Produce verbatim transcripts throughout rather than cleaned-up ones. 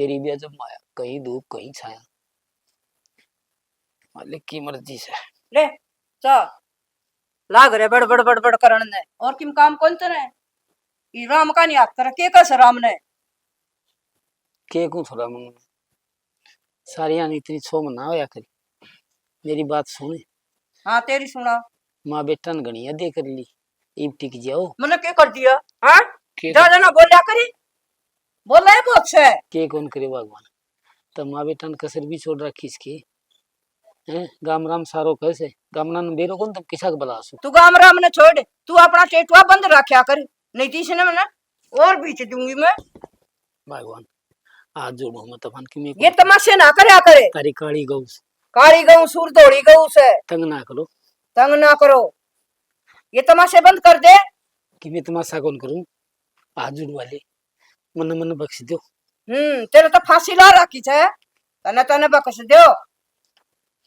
तेरी भी अजब माया, कहीं धूप कहीं छाया। मालिक की मर्जी से। ले, चा लाग रे बड़ बड़ बड़ बड़ करण ने। और किम काम कौन तेरे? ई राम का नहीं हाथ कर, के कस राम ने? के कूं थोड़ा मंगना? सारियां ने इतनी छो मना होया करी। मेरी बात सुन। हाँ, तेरी सुना। माँ बेटा ने घणी हदे कर ली, इब टिक जाओ। मने के कर दिया? हाँ? के जा कर- जाना बोल्या करी। बोला है बहुत से। के कौन करे भगवान? तो माँ बेटा ने कसर भी छोड़ रखी इसकी। हैं? गाम राम सारो कह से, गामना ने बेरो कौन, तब किसा के बला सो? तू गाम राम ने छोड़, तू अपना टेटुआ बंद रखा कर, नहीं तो इसने मने और बीच दूंगी मैं। भगवान, हाथ जोड़ू मैं तफन की, मैं ये कौन तमाशे ना करया करे। तारी काली गऊ से। काली गऊ सूर धोली गऊ से। तंग ना करो। तंग ना करो। ये तमाशे बंद कर दे। कि मैं तमाशा कौन करूं? हाथ जोड़ू वाले, मन मन बख्श दो। हम्म, तेरे तो फांसी ला रखी है, तने तने बख्श दो।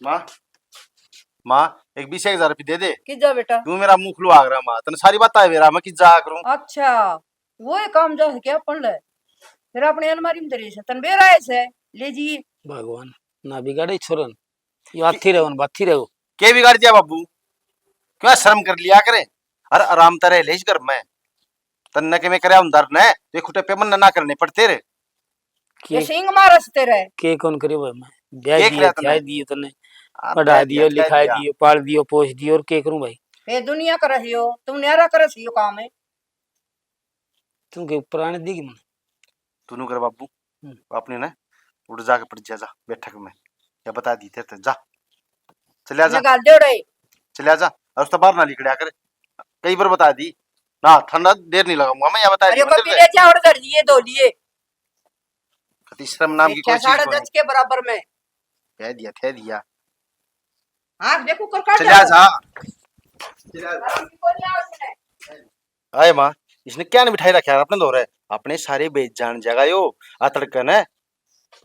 माँ, माँ, एक बीस एक हजार रुपये दे दे। कि जा बेटा। क्यों मेरा मुंह खुलवा रहा माँ? तने सारी बात आए बेरा मैं कि जा करूं। अच्छा, वो एक काम जा है क्या अपन ले? फिर अपने अलमारी में धरे से, तन बेरा है से, ले जी। भगवान, ना बिगाड़े छोरन। यो हाथी रहो, बाथी रहो। के बिगाड़ दिया बाबू? क्यों शर्म कर लिया करे? अरे आराम तो रह ले इस घर में। तन्ने के मैं करया उंदर ने, ते खुटे पे मन ना करने पड़ते रे। ये के, सींग मारस तेरे। के कौन करे भाई मैं? ब्याह के दिए, करे तन्ने? ब्याह दिए तन्ने। हाँ, पढ़ा ब्याह दियो, दिया, ब्याह लिखा दिया। दियो, पाल दियो, पोस दियो, और के करूं भाई? ये दुनिया का रहियो, तुम न्यारा कर रहियो काम है। तू के पुराने दी की मन? तू नु कर बाबू, हम्म। अपने ने उठ जाके पड़ जा, जा बैठक में, या बता दी तेरे ते, जा, चलिया जा, निकाल दे उड़े। चलिया जा, और उससे बाहर ना निकलिया कर, कई बार बता दी ना, ठंडा देर नहीं लगाऊंगा मैं, या बता अरे दी मैं को तेरे पीले ते। जा और धर लिए, धो लिए। कति शर्म नाम की देखा कोई चीज साढ़े कोनी। दस के बराबर में। कह दिया, कह दिया। हाँ, देखो, कर काट चलिया दो। जा। चलिया जा। आए माँ, इसने क्या नहीं बिठाई रखा यार अपने धोरे? अपने सारे बेच जान जाएगा यो, आ तड़के ने।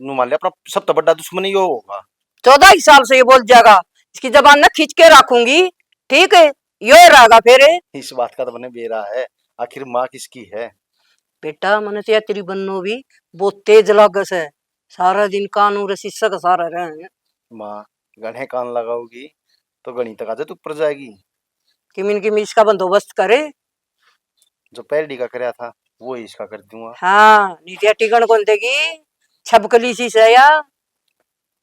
नु मान ले अपना सबसे बड़ा दुश्मन यो होगा। चौदह ही साल से ये बोल जाएगा, इसकी जबान ना खींच के रखूंगी, ठीक है? यो ही रहेगा फिर। इस बात का तो मैंने बेरा है, आखिर माँ किसकी है? बेटा, मैंने तो या तेरी बन्नो भी बहुत तेज लागे से, सारा दिन कानू रे शीशक सारा रहे हैं। माँ, घणे कान लगाओगी तो घणी तक आदत ऊपर जाएगी। किमिन किमिन इसका बंदोबस्त करे। जो पैरडी का करया था, वो ही इसका कर दूंगा। हाँ, नीतिया टिकण कौन देगी, छबकली सी से या।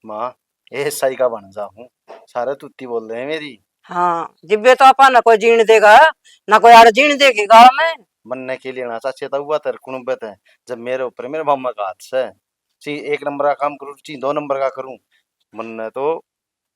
माँ, ए साई का बन जा हूँ, सारे तूती बोल रहे हैं मेरी। हाँ, जिब्बे तो आपा ना कोई जीण देगा, ना कोई आड़ जीण देगी गाँव में। मन्ने के लेना चाचे तो हुआ तेरे कुणबे ते, जब मेरे ऊपर मेरे मामा का हाथ से, ची एक नंबर का काम करूँ, ची दो नंबर का करूँ, मन्ने तो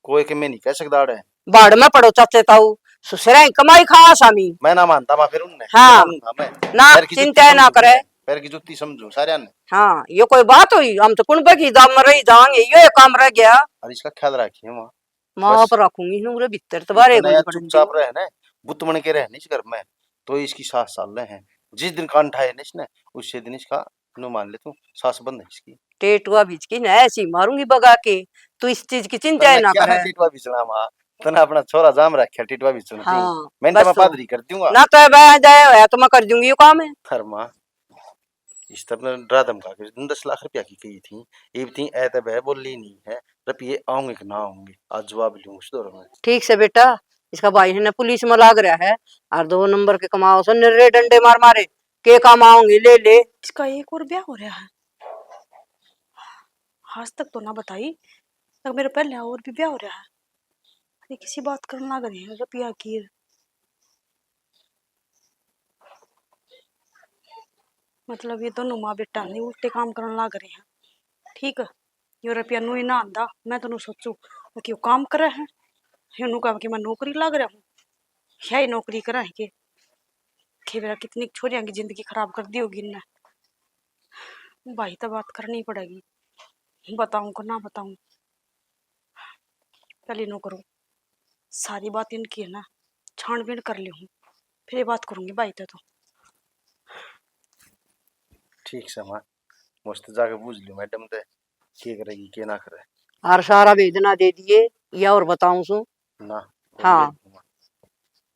कोई के मैं नहीं कह सकता अड़े। भाड़ में पड़ो चाचे ताऊ, सुसरा ही कमाई खा सामी। मैं ना मानता माँ फिर उनने, हाँ। मैं मानूंगा मैं। ना, पैर की चिंता जुत्ती ना समझूं करे। मैं, पैर की जुत्ती समझूं सारे ने। हाँ, ये कोई बात हुई? हम तो कुणबे की दाम में रही जाएंगे, यो एक काम रह गया। और इसका ख्याल रखिए माँ। माँ बस। आप रखूंगी नूरे भीतर, तो बारे इतना कोनी यार पड़न चुपचाप दूंगी। रहे ना, बुत बन के रहे ना इस घर में, तो इसकी सास साल रहे हैं। जिस दिन कान ठाए ना इसने, उसी दिन इसका नु मान ले तू, सास बंद है इसकी। टेटुआ बीच की ना ऐसी मारूंगी बगा के, तू इस चीज की चिंता तन्ने ना क्या करे। है टेटुआ बीचना माँ? तन्ने अपना छोरा जाम रखा टेटुआ बीचना थी। हाँ, मैं बस तो पादरी कर दूंगा। ना तो मैं जाए होया तो मैं कर दूंगी यो काम है। अरे माँ, इस तरह डरा धमका के तुम दस लाख रुपया की कही थी, इब थी ऐ तो बह बोली नहीं है, रुपये आऊंगे कि ना आऊंगे, आज जवाब लूं उस दौर में। ठीक से बेटा, इसका भाई है ना पुलिस में लाग रहा है, और दो नंबर के कमाओ सो निरे डंडे मार मारे, के काम आओगे, ले ले। इसका एक और ब्याह हो रहा है, आज तक तो ना बताई, तक मेरे पहले और भी ब्याह हो रहा है। अरे किसी बात करने लग रहे हैं रुपया की। मतलब ये दोनों माँ बेटा नहीं उल्टे काम करने लग रहे हैं। ठीक है, यो रुपया नू ही ना आंदा, मैं तो नू सोचू कि यो काम करे है, यो नू कहा कि मैं नौकरी लाग रहा हूँ, यही नौकरी करे है के, के मेरा कितनी छोरियां की जिंदगी खराब कर दी होगी इनने। भाई तो बात करनी पड़ेगी, बताऊं को ना बताऊं, पहले नू करूं, सारी बात इनकी है ना, छानबीन कर ली हूँ, फिर ये बात करूंगी भाई तो। ठीक से माँ, मस्त जाके बूझ लियो मैडम ते, के करेगी के ना करे। और सारा भेजना दे दिए, या और बताऊं सू? ना, हाँ।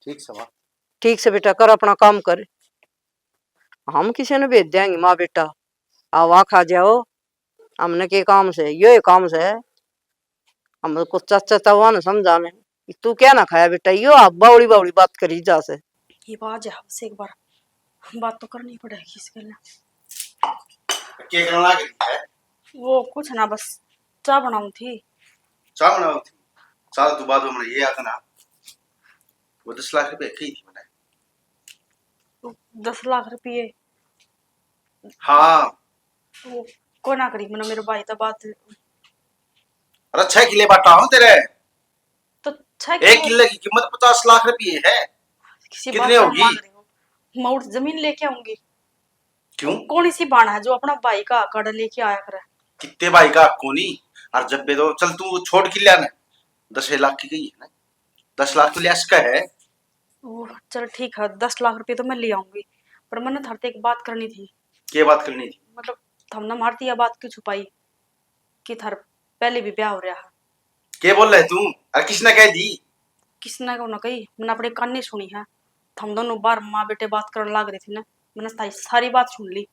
ठीक से माँ। ठीक से बेटा, कर अपना काम कर, हम किसी ने भेज देंगे माँ बेटा, आवा खा जाओ। हमने के काम से, यो ही काम से। हम को चाचा तवा ने समझा में, तू क्या ना खाया बेटा, यो आप बावली बावली बात करी जा से। ये बात है, बस एक बार बात तो करनी पड़ेगी इसके लिए। क्या करना लग रही है? वो कुछ ना, बस चाय बनाऊं थी। चाय बनाऊं थी? चाय तो बाद में बनाइए, आता ना। वो दस लाख रुपए कही थी मैंने। दस लाख रुपये? हाँ। वो कोना करी, मैंने मेरे भाई तो बात। अरे, छह किले बाटा हूँ तेरे। तो छह एक किले? किले की कीमत पचास लाख रुपये है। किसी कितने बात होगी? मांग रहे हो? मैं उठ जमीन लेके आऊंगी। क्यों? कौन सी बाण है जो अपना भाई का हक आड़ा लेके आया करे? कितने भाई का हक कोनी? और जब बे तो चल, तू छोड़ किले ने, दस लाख की गई है ना, दस लाख तो लिया इसका है। वो चल ठीक है, दस लाख रुपये तो मैं ले आऊंगी, पर मैंने थारे ते एक बात करनी थी। के बात करनी थी? मतलब, थमने मारती यह बात क्यों छुपाई कि थार पहले भी ब्याह हो रहा है? के बोल रहे तू? अरे, किसने कह दी? किसने को ना कही, मैंने अपने कान नहीं सुनी है। थम दोनों बाहर माँ बेटे बात करने लाग रहे थे ना, मैंने सारी, सारी बात सुन ली।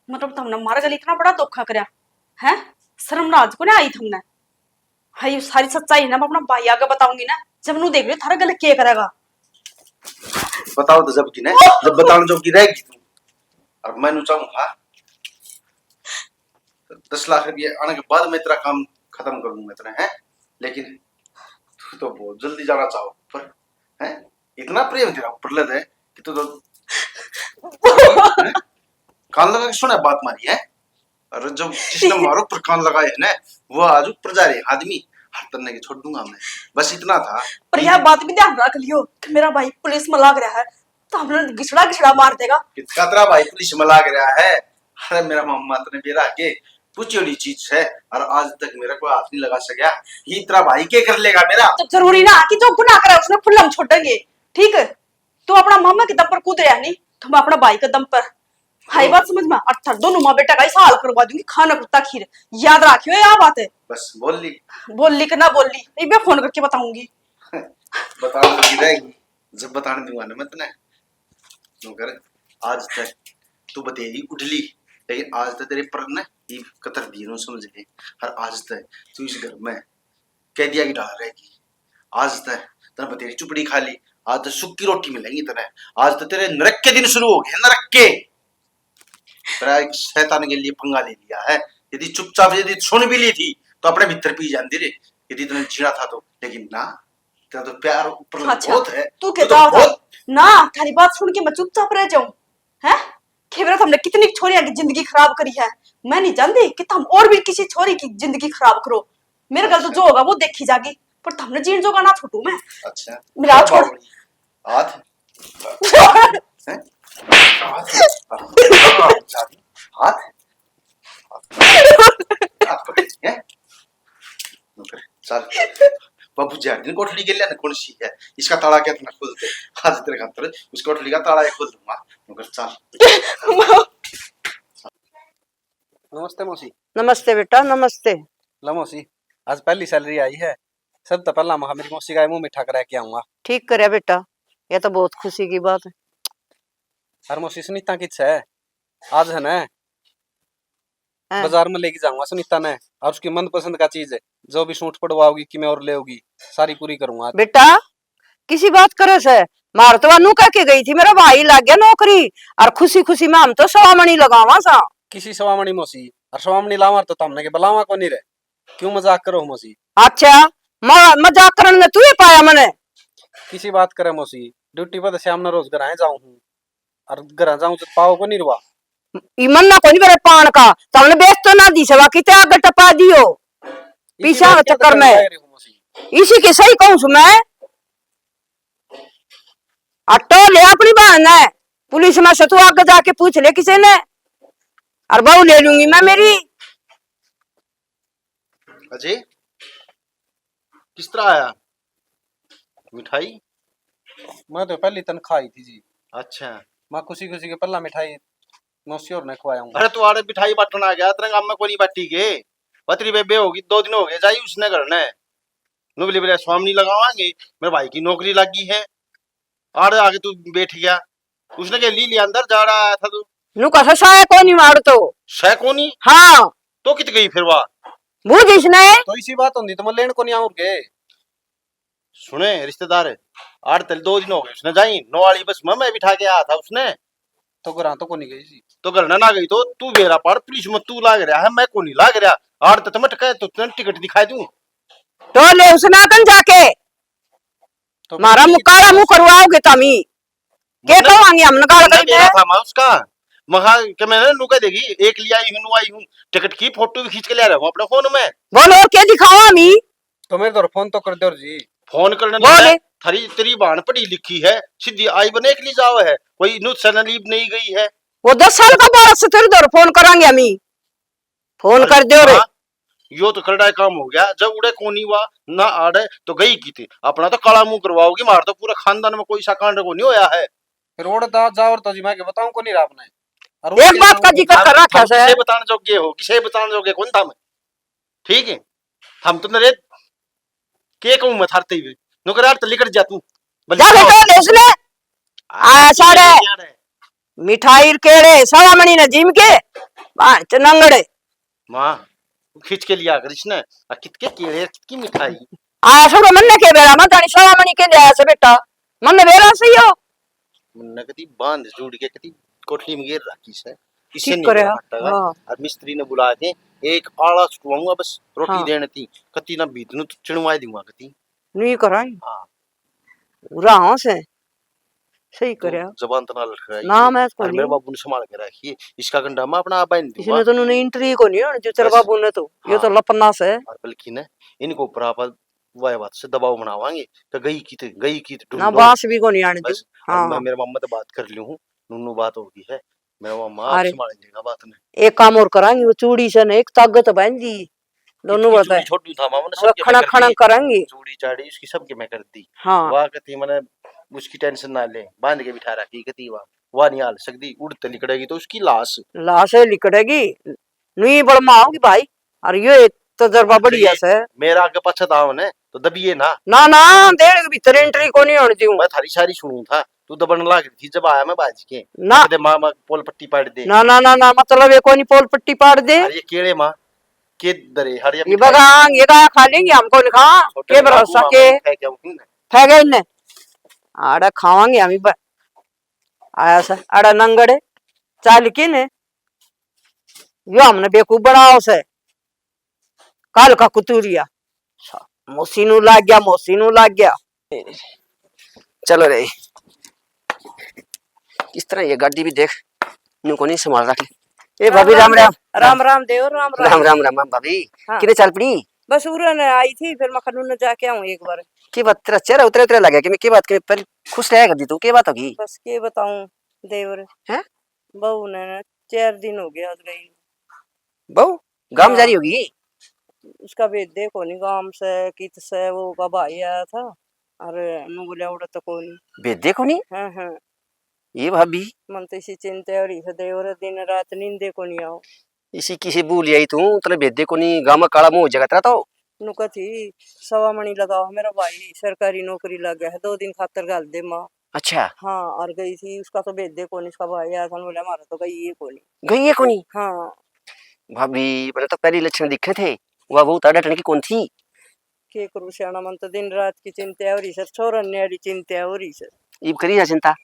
मतलब, थमने मारे गले इतना बड़ा धोखा करया है, शर्म लाज को ना आई थमने? हाँ, ये सारी सच्चाई ना मैं अपना भाई आगे बताऊंगी ना, जब नू देख ले थारे गले के करेगा। बताओ तो जब की ना, जब बताने जब की रहेगी तू। और मैं नू चाहूंगा दस लाख रुपये आने के बाद मैं तेरा काम खत्म कर दूंगा इतने, हैं? लेकिन तू तो बहुत जल्दी जाना चाहो ऊपर, हैं? इतना प्रेम तेरा ऊपर लद है कि तू तो हैं? कान लगा के सुना बात मारी है। और जो जिसने मारो पर कान लगाए है ना, वो आज ऊपर जा रहे आदमी, हर तन्ने के छोड़ दूंगा मैं। बस इतना था। पर यह बात भी ध्यान रख लियो कि मेरा भाई पुलिस में लाग रहा है, तो हमने घिसड़ा घिसड़ा मार देगा। कितना तेरा भाई पुलिस में लाग रहा है? अरे, मेरा मामा तने बेरा के पूछी वाली चीज है, और आज तक मेरा कोई हाथ नहीं लगा सका। ये तेरा भाई के कर लेगा मेरा? तो जरूरी ना कि जो गुनाह करे उसने खुला में छोड़ेंगे, ठीक है? तू अपना मामा के दम पर कूद रहा नहीं, तो मैं अपना भाई के दम पर। हाई बात समझ में? और थार दोनों माँ बेटा का ऐसा हाल करवा दूंगी, खाना कुत्ता खीर। याद रखियो यह बात है। बस बोल ली। बोल ली कि ना बोल ली, ये मैं फोन करके बताऊंगी। बताने की रहेगी, जब बताने दूंगा ना मैं तने। नौकर, आज तक तू बतेरी उठ ली, लेकिन आज तक तेरे पर ने ये कतर दिए नो समझ गए। और आज तक तू इस घर में कैदिया की ढाल रहेगी। आज तक तने बतेरी चुपड़ी खा ली, आज तक सुक्की रोटी मिलेगी तने। आज तक तेरे नरक के दिन शुरू हो गए, नरक के। तेरा एक शैतान के लिए पंगा ले लिया है। यदि चुपचाप यदि सुन भी ली थी तो अपने भीतर पी जाती रे, यदि तने जीना था तो। लेकिन ना, तेरा तो प्यार ऊपर से अच्छा, बहुत है। तू तू कहता तो था बहुत ना, थारी बात सुन के मैं चुपचाप रह जाऊं, हैं? खेबरा, हमने कितनी छोरियां की जिंदगी खराब करी है। मैं नहीं जानती कि तुम और भी किसी छोरी की जिंदगी खराब करो। मेरे गल तो अच्छा। जो होगा वो देखी जागी, पर तुमने जीण जोगा ना छूटू मैं। अच्छा। मेरा क्या छोड़। बावली? हाथ? हैं? हाथ? हाथ? हाथ पकड़, हैं? चल। बाबू जी, हर दिन कोठड़ी के लिए ना कौन सी है? इसका ताला क्या इतना खोलते? आज तेरे खातर उस कोठड़ी का ताला ही खोल दूंगा। मगर चल। नमस्ते मौसी। नमस्ते बेटा, नमस्ते। लो मौसी, आज पहली सैलरी आई है, सब तो पहला मैं मेरी मौसी का मुंह मीठा करा के आऊंगा। ठीक करया बेटा, ये तो बहुत खुशी की बात है। अरे मौसी, सुनीता कित है? आज है ना, हाँ। बाजार में लेके जाऊंगा सुनीता ने, और उसकी मनपसंद का चीज है, जो भी सूट पड़वाओगी कि मैं और लेगी, सारी पूरी करूंगा। बेटा, किसी बात करे से? मार तो अनु कह के गई थी, मेरा भाई लाग गया नौकरी, और खुशी खुशी में हम तो सवामणी लगावा सा। किसी सवामणी मौसी, और सवामणी लावा तो तुमने के बुलावा को नहीं रे। क्यों मजाक करो मौसी? अच्छा, म-, मजाक करने में तू ही पाया मने। किसी बात करे मौसी, ड्यूटी पर तो शाम ने रोज घर आए जाऊं हूँ, और घर जाऊं तो पाओ को नहीं रुआ। ई मन ना कोनी मेरे पान का, तुमने बेच तो ना दी सेवा, किते आगे टपा दियो। इसी पीछा बात के चक्कर में। इसी के सही कहूं सु मैं। अट्टो ले अपनी बहन है, पुलिस में से तू आगे जाके पूछ ले किसी ने, और बहू ले लूंगी मैं मेरी। अजय, किस तरह आया मिठाई? मैं तो पहली तनख्वाह आई थी जी। अच्छा। मैं खुशी खुशी के पहला मिठाई मौसी और ने खवाया हूँ। अरे, तू आड़े मिठाई बांटन आ गया, तेरे गांव में कोनी बांटी के? बतरी बेबे होगी, दो दिन हो गए, जाई उसने घर ने। नु बोली, बोले, स्वामी लगावांगे, मेरे भाई की नौकरी लग गई है। आड़े आके तू बैठ गया, उसने के ली लिया अंदर, जा रहा आया था तू। नु कसा साया कोनी मार तो। साया कोनी? हाँ। तो कित गई फिर वा? बूझ इसने। तो इसी बात होंदी तो मैं लेन को नहीं आऊं के। सुने रिश्तेदार, आठ तले दो दिन हो गए उसने जाई, नौवाली बस में मैं बिठा के आया था उसने। तो घर तो कोनी गई जी। तो घर ना, ना गई तो तू बेरा पाड़, पुलिस में तू लाग रहा है, मैं को नहीं लाग रहा। आठ तक मटका है तो तुरंत टिकट दिखा दूं। तो ले उसने कन जाके तो मारा फिर मुकारा मुंह करवाओगे तमी। के मतलब, कहोगे हमने गाल मैं करी बेरा है? था मैं उसका, मखा के मैंने नू कह देगी, एक लिया आई हूं, नू आई हूं, टिकट की फोटो भी खींच के ले रहा हूं अपने फोन में। बोलो, और के दिखाओ हमी? तो मेरे तो फोन तो कर दो जी। फोन करने बोले। लगे, थारी, तेरी बहन पढ़ी लिखी है, सीधी आई बने के लिए जाओ है, कोई न्यू चैनल ईब नहीं गई है। वो दस साल का बालक से तेरे दौर फोन करांगे हमी। फोन अरे कर दो रे। हाँ, यो तो करड़ा काम हो गया, जब उड़े कोनी हुआ ना आड़े तो गई की थी। अपना तो काला मुंह करवाओगी, मार तो पूरा खानदान में कोई सा कांड को नहीं होया है। फिर उड़े दा जावर तो जी मैं के बताऊं को नहीं आपने। और एक बात का जिक्र हम, कर रखा हम है। किसे बताने जोगे हो, किसे बताने जोगे कौन था मैं? ठीक है, हम तो नरे के कहूं मैं थारते ही, नुकरार तो लिकट जा तू। बल्कि जा बेटा, ले इसने। आ, आ, सारे। मिठाई केड़े सवा मणि ने जिम के, बाहर च नंगड़े। माँ, खींच के लिया कर इसने। आ, कितके केड़े, कितकी मिठाई। आ, सगळो मन्ने के बेरा, मैं जानी सवा मणि के ले आया से बेटा। मन्ने बेरा सही हो। मन्ने कती बांध जोड़ के कती कोठली में गेर रखी से। इसे ठीक नहीं करे, करना पड़ेगा। हाँ। और मिस्त्री ने बुला के एक आला छुटवाऊंगा बस, रोटी हाँ। देने थी। कती ना भीत नु तो चिणवाई दूंगा कती। नहीं कराई। हाँ। बुरा हाँ से। सही तो करया। जबान तना लड़खड़ाई ना, है। मैं तो और मेरे नहीं। बाबू ने संभाल के रखी है। इसका गंडा मैं अपना आप बांध दूंगा। इसने तो उन्होंने एंट्री को नहीं होने जो तेरे बस। बाबू ने तो, ये तो हाँ। लपन्ना से। और बल्कि ने इनको ऊपर आप वह बात से दबाव बनावांगे कि गई कित, गई कित, ना, ढूंढो। बास भी को नहीं आने बस, दूं। अब हाँ। मैं मेरे मामा से बात कर लूं हूँ, नूनू बात होगी है, मेरा मामा आप अरे। संभाल लेगा बात ने। एक काम और करांगे, वो चूड़ी से ना एक ताकत बांध दी। दोनों इतनी बताए। चूड़ी छोड़ू था मामा ने, वो सबके खड़ा मैं कर खड़ा दी। करेंगे। चूड़ी चाड़ी उसकी सबके मैं कर दी। हाँ। वाह कहती मैंने उसकी टेंशन ना ले, बांध के बिठा रखी कहती वाह, वाह नहीं हाल सकती, उड़ते लिकड़ेगी तो उसकी लाश। लाश है लिकड़ेगी, नुई बड़ में आओगी भाई। और यो एक तजर्बा बढ़िया से। मेरा आगे पाछे तो आओ ने, तो दबिए ना। ना, ना, डेढ़ के भीतर एंट्री को नहीं होने दूं। मैं थारी सारी सुनू था, तू दबन लाग रही थी जब आया मैं बाज के। ना। कदे माँ, माँ पोल पट्टी पाड़ दे। ना, ना, ना, ना, मतलब ये कोनी पोल पट्टी पाड़ दे। अरे ये केड़े माँ, के दरे, हर ये ये बगा, ये गाया खा लेंगे, हमको नहीं खा। छोटे के में भरोसा बाबू के। मामा ने खाया क्या उठूं मैं? फै गए इन्हें। आड़ा खावांगे हम ही ब-, आया से, आड़ा नंगड़े। चाल की ने। यो हमने बेवकूफ बनाओ से। काल का कुतूरिया। मौसी नू लाग गया, मौसी नू लाग गया। चलो रे, किस तरह ये गाड़ी भी देख, न्यू कोनी संभाल रख ले। ए भाभी, राम राम। राम राम देव, राम राम। राम राम, राम राम भाभी। हाँ। किने चाल पड़ी? बस उरे ने आई थी, फिर मैं खनू ने जाके आऊं एक बार। की बात, तेरा चेहरा उतरे उतरे लगे कि मैं की बात, कि पहले खुश रहा कर दी तू, की बात होगी? बस के बताऊं देवर। हैं? बहू ने ना चार दिन हो गया आज गई। बहू गांव जा रही होगी? उसका भेदे कोनी गांव से, कित से, वो का भाई आया था, अरे नु बोलिया उड़े तो कोनी। भेदे कोनी? हाँ, हाँ। ये भाभी? मन तो इसी चिंता हो रही है देवर, दिन रात नींदे कोनी आओ। इसी किसी भूल आई तू, तने भेदे कोनी, गांव में काला मुंह हो जाएगा तेरा तो। नुका थी, सवा मणि लगाओ, मेरा भाई सरकारी नौकरी लग गया है, दो दिन खातर घाल दे माँ। अच्छा। हाँ, और गई थी, उसका तो भेदे कोनी, उसका भाई आया था, बोला, "हमारा तो गई ये कोनी।" गई ये कोनी? हाँ। भाभी, मैंने तो पहली लक्षण दिखे थे, वह बहू ताड़ा टन की कौन थी? के करूँ सियाणा, मन तो दिन रात की चिंता हो रही सर, छोरन ने वाली चिंता हो रही सर। इब करी जा चिंता,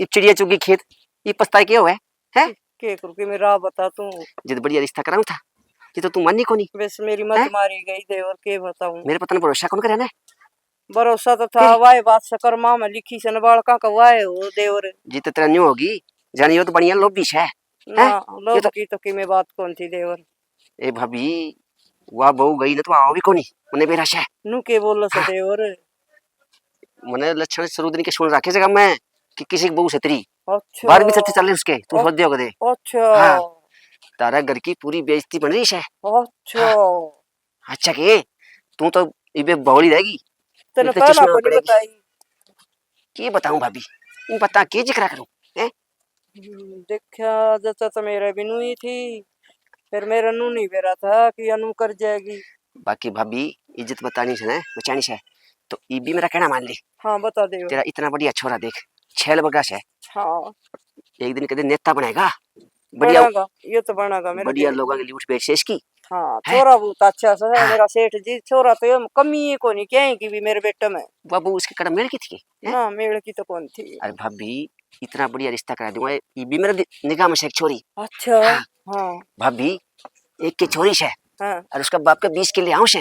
इब चिड़िया चुगी खेत, इब पछताए के होए? हैं? के करूँ, के मैं राह बता तू। जब बढ़िया रिश्ता कराऊं था, ये तो तू मानी कोनी। बस मेरी मत हैं? मारी गई देवर, के बताऊं। मेरे पतन भरोसा कौन करे ना? भरोसा तो था, फिर? वाह बात से कर्मा में लिखी से न बालका का वाह हो देवर। जी तो तेरा न्यू होगी, जानी यो तो बढ़िया लोभी से। ना, हैं? लोभ ये तो की तो की मैं बात कौन थी देवर। ए भाभी, वाह बहू गई ना तो आओ भी कोनी, उन्हें बेरा से। नु के बोलो से हाँ। देवर? मने लक्षण शुरू दिन के सुन रखे जगह मैं कि किसी की बहू से तेरी। अच्छा। बाहर भी चर्चा चल रही उसके, तू ओ-, सोच दियो कदे। अच्छा। हाँ। तारा घर की पूरी बेइज्जती बन रही है। अच्छा। हाँ। अच्छा के, तू तो इबे बौली रहेगी। तने इतने पहला चश्मे कोनी पड़ेगी। बताई। के बताऊं भाभी, इन पता के जिक्र करूं, हैं? हम्म, देखा जचा तो मेरे भी नू ही थी, फिर मेरे नू नहीं बेरा था कि अनु कर जाएगी। बाकी भाभी, इज्जत बतानी से ना, बचानी से, तो इब भी मेरा कहना मान ले। हाँ, बता दे। तेरा इतना बढ़िया छोरा देख, छैल बगा से। हाँ। एक दिन कदे नेता बनेगा, बढ़िया, बनेगा, ये तो बनेगा मेरा बढ़िया देख। लोगों की लूट बैठ से इसकी। हाँ, हैं? छोरा बहुत अच्छा सा है हाँ। मेरा सेठ जी, छोरा तो ये कमी ही कोनी क्या है कि भी मेरे बेटे में। बाबू उसकी कड़ा मेल की थी के? हैं? ना, मेल की तो कौन थी। अरे भाभी, इतना बढ़िया रिश्ता करा दूंगा, ये भी मेरे दि-, निगाह में से एक छोरी। अच्छा। हाँ। हाँ। भाभी, एक की छोरी से हाँ। और उसका बाप के बीस किले आऊं से,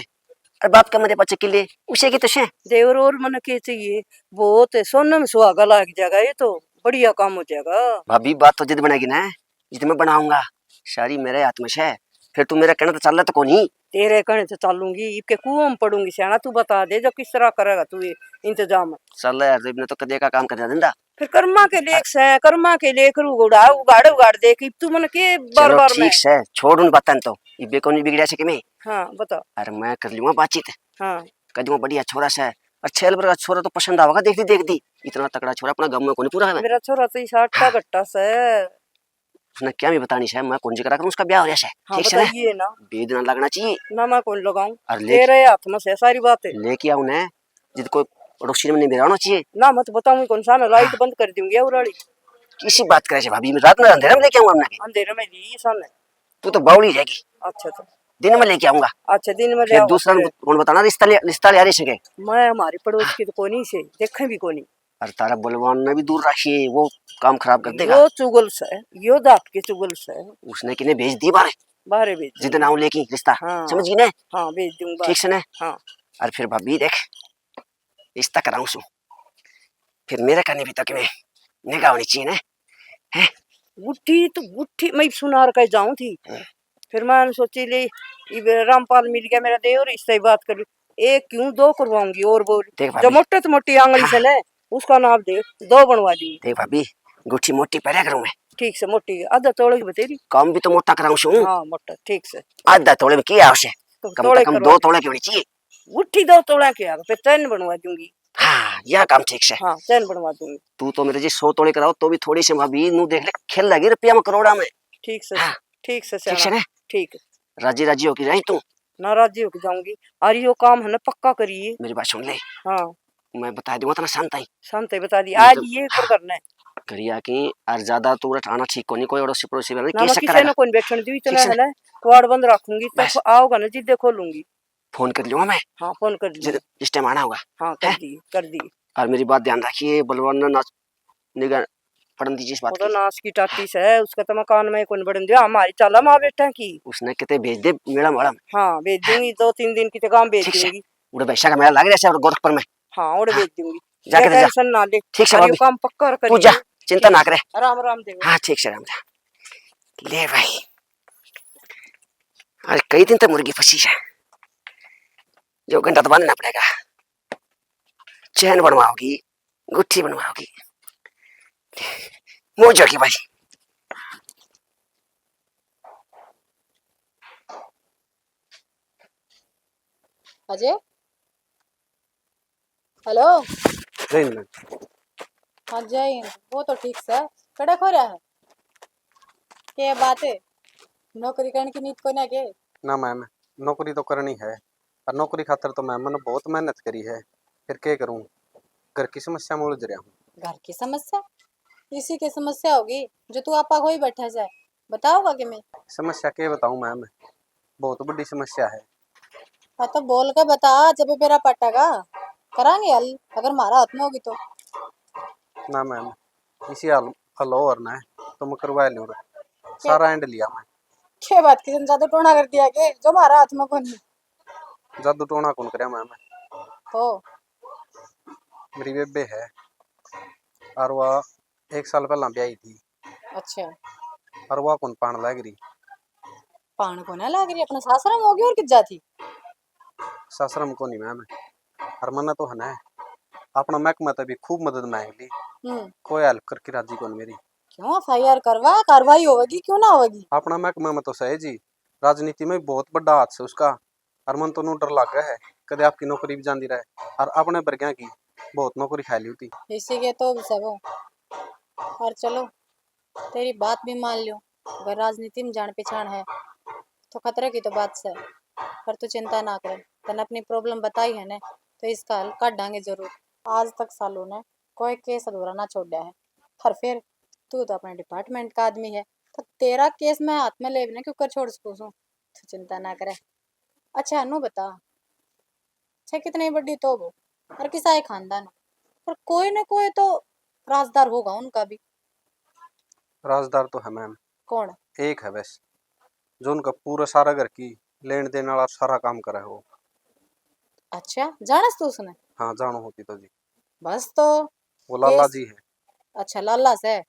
और बाप के मेरे पच्चीस किले उसे की तो से। देवर और मन के चाहिए, बहुत है, सोने में सुहागा लाग जाएगा, ये तो बढ़िया काम हो जाएगा। भाभी, बात तो जिद बनेगी ना, जिद मैं बनाऊंगा, सारी मेरे हाथ में से। फिर तू मेरा कहना तो चाले तो कोनी। तेरे कहने तो चालूंगी, इबके कुआं में पड़ूंगी। सियाना तू बता दे, जो किस तरह करेगा तू ये इंतजाम। चल यार, इबने तो कदे का काम कर दिंदा। फिर कर्मा के लेख से, कर्मा के लेख रू उड़ा, उगाड़ उगाड़ दे कि तू मन के बार चलो बार में। ठीक से, छोड़ उन बातन तो। इबे कोनी बिगड़या से कि मैं? हाँ, बता। अरे मैं कर लूंगा बातचीत। हाँ। कह दूंगा बढ़िया छोरा से, और छेल भर का छोरा तो पसंद आवेगा, देख दी, देख दी। इतना तगड़ा छोरा अपना गांव में कोनी पूरा है। मेरा छोरा तो इस आटा हाँ। घट्टा से। उसने क्या भी बतानी से, मैं कौन जिक्र करूं, उसका ब्याह हो रहा है। हाँ, ठीक से ना? बताइए ना। बेद ना लगना चाहिए। ना, मैं कौन लगाऊं? और ले तेरे हाथ में से सारी बात है। लेके आऊं ना, जिद कोई पड़ोसी में नहीं मेरा होना चाहिए। ना, मत बताऊं, कौन सा ना, लाइट हाँ। बंद कर दूंगी और वाली। किसी बात करे से भाभी, मैं रात में अंधेरे में लेके आऊंगा अपना के। अंधेरे में ली सन। तू तो बावली रहेगी। अच्छा, अच्छा। दिन में लेके आऊंगा। अच्छा, दिन में ले फिर आओ। दूसरा फिर कौन बताना, रिश्ता ले, रिश्ता ले आ रही सके। मैं हमारे पड़ोस की तो कोनी से, देखे भी कोनी। अरे तारा बलवान ने भी दूर रखिए, वो काम खराब कर देगा। यो चुगल से, यो दाप के चुगल से। उसने किने भेज दी बाहर? बाहर भेज दी। जिद ना हो लेके रिश्ता, हाँ। समझ गई ना? हाँ, भेज दूंगा। ठीक से ना? हाँ। और फिर भाभी देख, रिश्ता कराऊं सु, फिर मेरे कने भी तो किने निगाह होनी चाहिए ना, हैं? गुट्ठी तो गुट्ठी, मैं सुनार के जाऊं थी। हाँ। फिर मैंने सोची ले, इब रामपाल मिल गया मेरा देवर, इससे ही बात कर लूं। एक क्यों दो करवाऊंगी और बोल। देख जो भाभी। मोटे तो मोटी आंगली हाँ। से ना, उसका नाप दे, दो बनवा दी। देख भाभी, गुट्ठी मोटी पहले करूं मैं। ठीक से मोटी, आधा तोले की बतेरी। काम भी तो मोटा कराऊं सु। हाँ, मोटा, ठीक से। आधा तोले में की आवश्यक? तो कम से कम दो तोले की होनी चाहिए। गुट्ठी दो तोले की आ, फिर चैन बनवा दूंगी। हाँ, यह काम ठीक से। हाँ, चैन बनवा दूंगी। तू तो मेरे जी सौ तोले कराओ तो भी थोड़ी सी भाभी, नू देख ले, खेल लगी रुपया में करोड़ा में। ठीक से, हाँ। ठीक से, ठीक से ना? ठीक। राजी राजी होके रही तू। ना राजी होके जाऊंगी। और यो काम है ना पक्का करिए। मेरी बात सुन ले। हाँ। मैं बता दूंगा तना शांत ही। शांत ही बता दी। आज ये कर करना है। करिया कि और ज्यादा तू उठा आना ठीक कोनी, कोई अड़ोसी पड़ोसी में ना, किसी से कौन बैठन दी, इतना है ना, कुआड़ बंद रखूंगी, तो बस। आओगा ना जिद्दे खोलूंगी। फोन कर लूंगा मैं। हाँ, फोन कर लूंगा। जिस टाइम आना होगा। हाँ, कर दी, कर दी। और मेरी बात ध्यान रखिए, बलवान ना नाच निगाह पड़न दीजिए इस बात की। नाश की टाटी से, उसका तो मकान में कौन बढ़न दिया, हमारी चाला माँ बेटा की। उसने किते भेज दे मेला माला में। हाँ, भेज दूंगी, दो तीन दिन की तो काम भेज दूंगी। उड़े भैंसा का मेला लग रहा है गोरखपुर में। हाँ, उड़े भेज दूंगी। जाके जा। टेंशन ना ले। ठीक से भाभी। काम पक्का कर। तू जा, चिंता ना करे। राम राम देव। हाँ, ठीक से राम राम। ले भाई, अरे कई दिन तक मुर्गी फंसी है, जो घंटा तो बांधना पड़ेगा। चैन बनवाओगी, गुट्ठी बनवाओगी, मौज होगी भाई। अजय, हेलो। जय हिंद मैम। हाँ, जय हिंद। वो तो ठीक से। कड़े खो रहा है? के बात है? नौकरी करने की नीत कोन्या के? ना मैम, नौकरी तो करनी है, और नौकरी खातर तो मैम मैंने बहुत मेहनत करी है, फिर के करूँ, घर की समस्या में उलझ रहा हूँ। घर की समस्या? इसी की समस्या होगी जो तू आपा खोई बैठा है। बताओगा कि मैं? समस्या के बताऊं मैम, बहुत बड़ी समस्या है। हाँ, तो बोल के बता, जब बेरा पटेगा, करांगे हल, अगर म्हारा हाथ में होगी तो। ना मैम, इसी हाल, हल और ना है, तो मैं करवा लूँ रे। सारा एंड लिया मैं। के बात की, जादू टोना कर दिया के, जो म्हारा हाथ में कोनी? जादू टोना कौन करे मैम? तो? मेरी बेबे है, और वह एक साल पहला ब्याही थी। अच्छा। और वह कौन पाण लाग रही? पाण कोना लाग रही, अपना सासरा में होगी और कित जाती? सासरा में कोनी मैम, और मन्ने तो है ना, अपना महकमा तै भी खूब मदद मांग ली, हम्म। कोई हेल्प करके राजी कोनी मेरी। क्यों, एफ आई आर करवा, कार्रवाई होगी, क्यों ना होगी? अपना महकमा में तो सही जी, राजनीति में बहुत बड़ा हाथ से उसका, अर मन तो नू डर लागे है, कदे आपकी नौकरी भी जांदी रहे, अर अपने बरग्या की बहुत नौकरी खा ली होती। इसी के तो भी सब हो। और चलो, तेरी बात भी मान लियो, अगर राजनीति में जान पहचान है, तो खतरे की तो बात से, पर तू चिंता ना करे, तने अपनी प्रॉब्लम बताई है ना, तो इसका हल काढांगे जरूर। आज तक सालू ने कोई केस अधूरा ना छोड़ा है, पर फिर तू तो अपने डिपार्टमेंट का आदमी है, तो तेरा केस मैं हाथ में ले बिना क्यों कर छोड़ सकूं सूं? तू चिंता ना करे। अच्छा, नू बता, छे कितनी बड़ी तो वो, और किसा है खानदान, पर कोई ना कोई तो राजदार होगा उनका भी। राजदार तो है मैम। कौन? एक है बस, जो उनका पूरा सारा घर की लेन देन वाला सारा काम करे वो। अच्छा, जाने तू उसने? हाँ, जानो होती तो जी। बस तो वो लाला केस जी है। अच्छा, लाला से।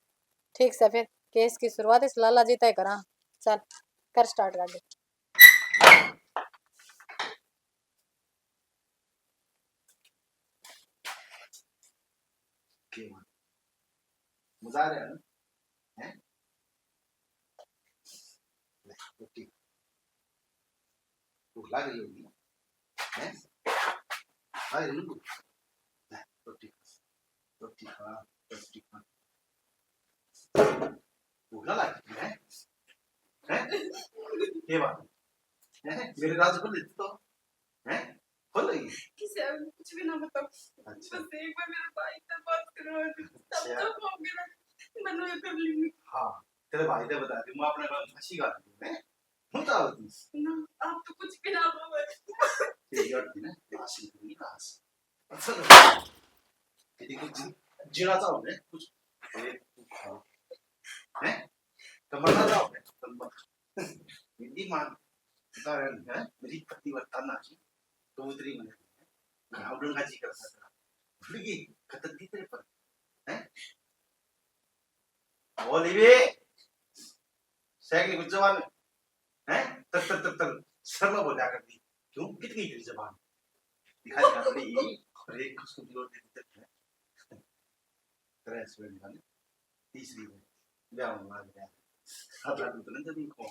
ठीक से फिर केस की शुरुआत इस लाला जी तय करा। चल, कर स्टार्ट गाड़ी। के बात? मजा आ रहा है ना? हैं? ले, रोटी। भूख लग रही होगी ना? हैं? आ रही ना भूख? ले, रोटी खा। रोटी खा, रोटी खा। भूख ना लग रही है? हैं? के बात है? हैं? मेरे राज को ले तो। हैं? खोल रही है? किसी को कुछ भी ना बताओ। अच्छा। बस एक बार मेरे भाई से बात करो, तब अच्छा। तो होगे ना, मना कर लेंगे। हाँ, तेरे भाई ने बता दी, मैं अपने बारे में हंसी गा दी, हैं? हूँ तो होती। ना, आप तो कुछ भी ना बोलो। ये यार थी ना, ये हंसी थी ना, हंसी। अच्छा, यदि कुछ जी-, जीना चाहो ना, कुछ, ये, हाँ। हैं? तो मरना चाहो ना, तो मत। मेरी माँ, उदाहरण है, मेरी पतिव्रता ना जी, कबूतरी में, घाव डंगा जी कर सकता। भूल गई, खतरती तेरे पर, हैं? बोली भी, सैकली कुछ जवान, हैं? तर, तर, तर, तर, शर्मा बोला कर दी। क्यों? कित गई तेरी जबान? दिखा, दिखा, बड़ी, और एक उसको जोर दे देते हैं। तेरा एक्सीडेंट वाले तीसरी बार ब्याह होने वाला है। अब रात उतरने जब इनको,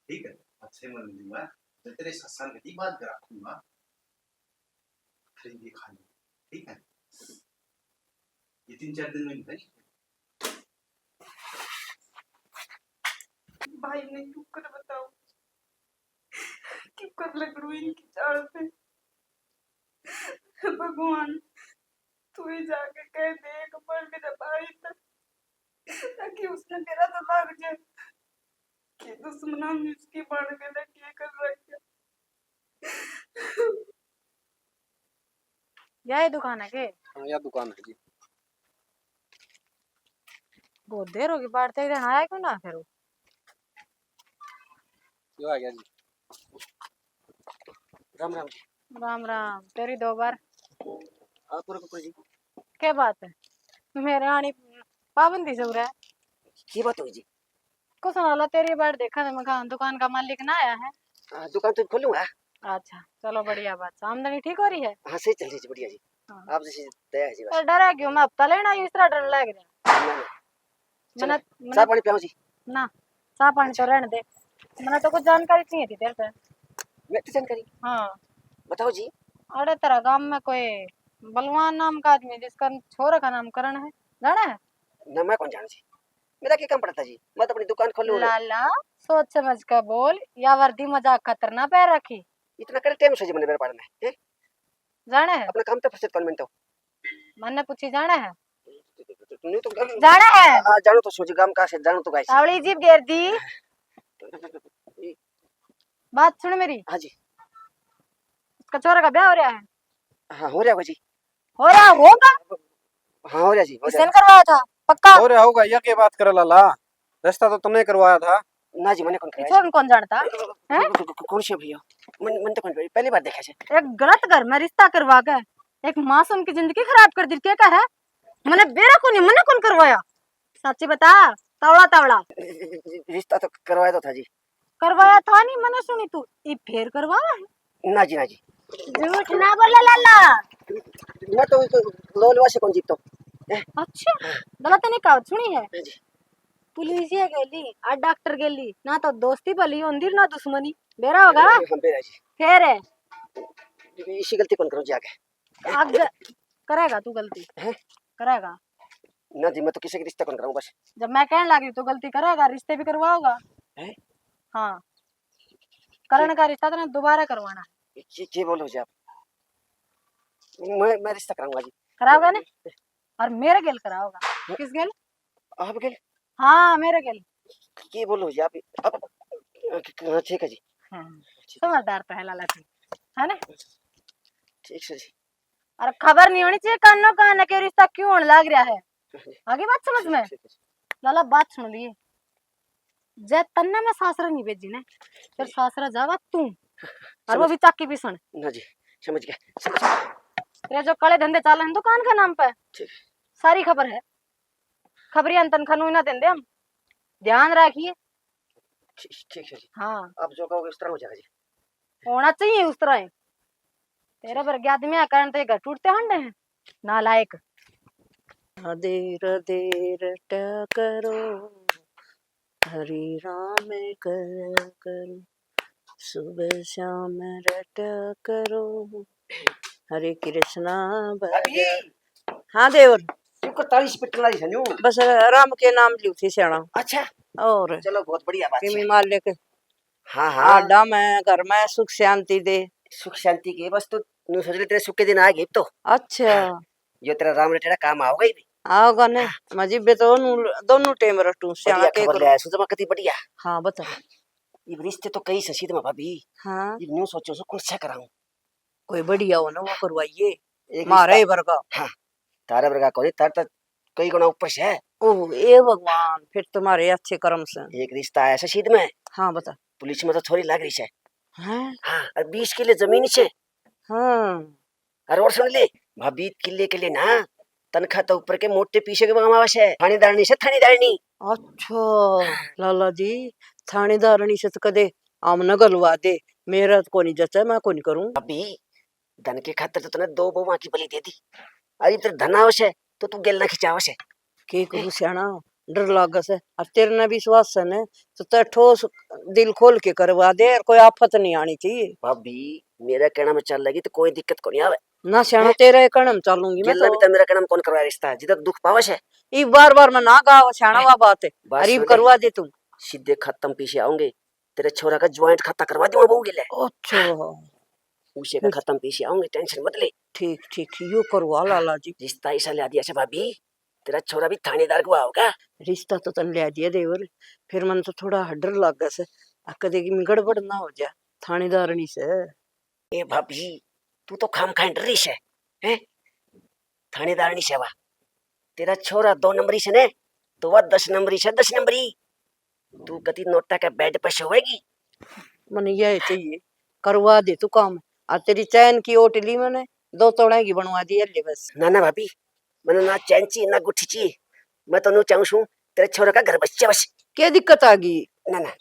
ठीक है, अच्छे मन दूंगा, मैं तेरे सत्संग की बात रखूंगा, खरीद के खा ले, ठीक है? ये तीन चार दिन में नहीं। भाई ने क्यों कर बताओ, क्यों कर लग रू इनकी चाल पे। भगवान, तू ही जाके कह दे एक बार मेरे भाई तक, ताकि उसने मेरा तो लाग जाए कि दुश्मना में उसकी बन के ना क्या कर रखा। यही दुकान है के? हाँ, यह दुकान है जी। बहुत देर होगी, बाहर तक आया क्यों ना फिर वो? यो आ गया जी। राम राम जी। राम राम, तेरी दो बार। आप और कुकुर जी। क्या बात है? मेरे आनी पाबंदी से हो रहा है। की बात हुई जी? कुछ ना ला, तेरी बाट देखा था, मैं कहा दुकान का मालिक ना आया है। हाँ, दुकान तो खोलूंगा। अच्छा, चलो बढ़िया बात है। आमदनी ठीक हो रही है? हाँ, सही चल रही है जी, बढ़िया जी। हाँ। आप जैसी दया है जी बस। पर डरा क्यों? मैं हफ्ता लेना आई, इस तरह डर लग रहा। ना, ना। मैंने, चलो, मैंने चाय पानी पियाओ जी। ना, चाय पानी तो अच्छा। रहने दे। मैंने तो कुछ जानकारी चाहिए थी तेरे से। मैं तो जानकारी? हाँ। बताओ जी। अरे तेरा गांव में कोई बलवान नाम का आदमी जिसका छोरा का नाम करण है, जाना है? ना, मैं कौन जान जी। मेरा क्या काम पड़ता जी, मैं तो अपनी दुकान खोलूं। लाला, सोच समझ कर बोल, या वर्दी मजाक खातर ना पहन रखी। इतना कर टाइम से जी मैंने मेरे पास में, हैं? जाना है? अपना काम तो फुर्सत कौन मिनटो। मन्ने पूछी जाना है? नहीं तो जाना है? आ, जानो तो सोच काम का से, जानो तो गाइस। तावड़ी जीभ गेर दी। बात सुन मेरी। हाँ जी। उसका छोरा का ब्याह हो रहा है। हाँ, हो रहा होगा जी। हो रहा होगा? हाँ, हो रहा जी, हो रहा। इसने करवाया था, पक्का? हो रहा होगा, या के बात करे लाला? रिश्ता तो तुमने करवाया था। ना जी, मैंने कौन करवाया? छोरा कौन जानता? हैं? को-, को-, को-, कौन से भैया? मन, मन तो कौन, पहली बार देखा से। एक गलत घर में रिश्ता करवा के एक मासूम की जिंदगी खराब कर दी, क्या कह रहा है? मैंने बेरा को नहीं, मैंने कौन करवाया? सच्ची बता, तावड़ा, तावड़ा। रिश्ता तो करवाया तो था जी। करवाया था नहीं, मैंने सुनी तू ई फेर करवावा है। ना जी, ना जी। झूठ ना बोले लाला। मैं तो, तो लोल वासे कौन जीतो? हैं? अच्छा, गलत नहीं कहा, सुनी है। हाँ जी। पुलिस ये गेली, आ डॉक्टर गेली, ना तो दोस्ती भली होंदी ना दुश्मनी। बेरा होगा? हाँ, बेरा जी। फेर है। इसी गलती कौन करूँ जी आगे? आगे करेगा तू गलती? हैं? करेगा। ना जी, मैं तो किसी की रिश्ता कौन कराऊँ बस। जब मैं कहने लगी तो गलती करेगा, रिश्ते भी करवाओगा। हैं? हाँ। करण का रिश्ता तो ना दोबारा करवाना। ये, ये बोलो जी आप? मैं, मैं रिश्ता कराऊंगा जी। कराओगा ना? और मेरे गेल कराओगा। हैं? किस गेल? आप गेल? हाँ, मेरे गेल। ये बोलो जी आप, आप हाँ, ठीक है जी। हाँ, ठीक है। समझदार तो है लाला जी, है ना? ठीक है जी। और खबर नहीं होनी चाहिए कानों कान के रिश्ता क्यों होने लग रहा है। आगे बात समझ में? ठीक है जी। लाला, बात सुन लिए, जै तन्ने मैं सासरा नहीं भेजी ना, फिर सासरा जावा तू, और वो भी चाकी पीसण। ना जी, समझ गया, समझ गया। तेरे जो काले धंधे चाले हैं दुकान के नाम पे, ठीक। सारी खबर है। खबरिया तनखा नू ना देंदे हम, ध्यान रखिए। ठीक, ठीक है जी। हाँ। आप जो कहोगे उस तरह हो जाएगा जी। होना चाहिए उस तरह ही। तेरे वर्गे आदमी का कारण तो ये घर टूटते हंडे हैं, नालायक। राधे राधे रटा करो, हरे राम करा करो, सुबह शाम रटा करो, हरे कृष्णा भज-। भाभी! हाँ देवर। क्यों करतालीस पिटन वाली है न्यू? बस राम के नाम लियो थी स्याणा। अच्छा। और चलो, बहुत बढ़िया बात किमी है। मालिक हाँ, हाँ। आडा में, घर में सुख शांति दे। सुख शांति के बस तू न्यू सोच ले, तेरे सुख के दिन आ गए तो। अच्छा। हाँ। यो तेरा राम रटेड़ा काम आओगा ही भी। आओगा ने, हाँ। मैं जिब्बे तो दोनों, दोनों टाइम रटूं, स्याणा बढ़िया के खबर करूं। ले आया सु जमा कती बढ़िया। हाँ, बता। इब रिश्ते तो कई ससीद में भाभी। हाँ। इब न्यू सोचो सु कौन सा कराऊं? कोई बढ़िया हो ना, वो करवाइए। एक मारे रिश्ता वर्गा। हाँ, तारे वर्गा कोनी, तारे तो कई गुना ऊपर से। ओह, ए भगवान, फिर तुम्हारे अच्छे कर्म से। एक रिश्ता आया ससीद में। हाँ, बता। पुलिस में तो छोरी लाग रही से। हैं? हाँ, और बीस किले जमीन से। हाँ। और, और सुन ले, भाभी, किले के लिए ना, तनखा तो ऊपर के मोटे पीसे के बगामा से, थानेदारनी से, थानेदारनी। अच्छा, हाँ। लाला जी, थानेदारनी से तो कदे आम न गलवा दे, मेरा तो कोनी जचा, मैं कोनी करूं। भाभी, धन के खातर तो तने दो बहुआ की बलि दे दी, अरे तेरे धन आवश है तो तू गेल ना खिंचावश है। के करूं स्याणा, डर लागे से, और तेरे ना विश्वास से ने, तो तै ठोस दिल खोल के करवा दे, और कोई आफत नहीं आनी चाहिए। भाभी, मेरा कहना में चल लगी तो कोई दिक्कत को नहीं आवे। ना स्याणा, हैं? तेरे कहना में चालूंगी मैं गेला तो। भी तो मेरा कहना में कौन करवाया रिश्ता, जिधर दुख पावश है। ये बार बार में ना गाव स्याणा, हैं? वा बात है। बात अरे सुन ले। करवा दे तू। सीधे खत्म पीछे आऊंगे, तेरे छोरा का ज्वाइंट खाता करवा दूंगा बहू के लिए। अच्छा। उसे का फिर? खत्म पीछे आऊंगे, टेंशन मत ले। ठीक, ठीक, यो करवा लाला जी। रिश्ता ऐसा ला दिया से भाभी, तेरा छोरा भी थानेदार को होगा। रिश्ता तो तन ला दिया देवर, फिर मन तो थोड़ा डर लागे से, आ कदे की गड़बड़ ना हो जा थानेदारनी से। ए भाभी, तू तो खाम खाए डर रही से, हैं? थानेदारनी से वा, तेरा छोरा दो नंबरी से ने, तो वह दस नंबरी से, दस नंबरी। तू कति नोटा के बेड पे सोएगी? मने यही चाहिए, करवा दे तू काम। आ तेरी चैन की ओट ली मैंने, दो तोड़े की बनवा दी हल्ले बस। ना, ना भाभी, मैंने ना चैन चाहिए, ना गुट्ठी चाहिए। मैं तो न्यू चाहूँ सूं, तेरे छोरे का घर बस जा बस। क्या दिक्कत आ गई? ना, ना,